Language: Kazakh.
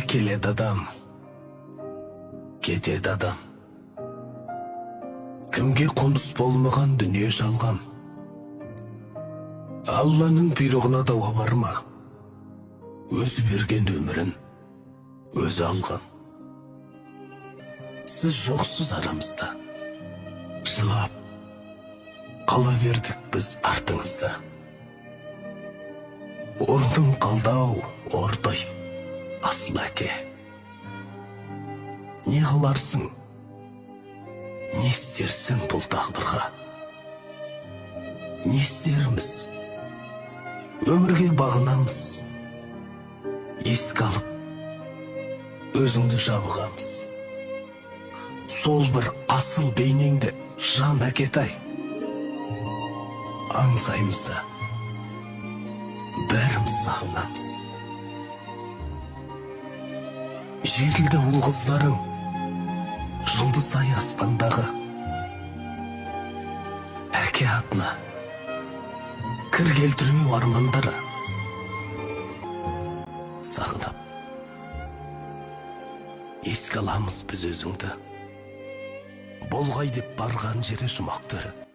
Келеді адам, кетеді адам. Кімге қоныс болмаған дүние жалған? Алланың бұйрығына дауа бар ма? Өзі берген өмірін өзі алған. Сіз жоқсыз арамызда. Жылап қала бердік біз артыңызда. Орның қалды-ау ортайып, асыл әке. Не қыларсың, не істерсің бұл тағдырға? Не істерміз? Өмірге бағынамыз. Еске алып, өзіңді жабығамыз. Сол бір асыл бейнеңді, жан әкетай, аңсаймыз да, бәріміз сағынамыз. Жетілді ұл қыздарың жұлдыздай аспандағы. Әке атына кір келтірмеу армандары. Сағынып еске аламыз біз өзіңді. Болғай деп барған жері жұмақ төрі.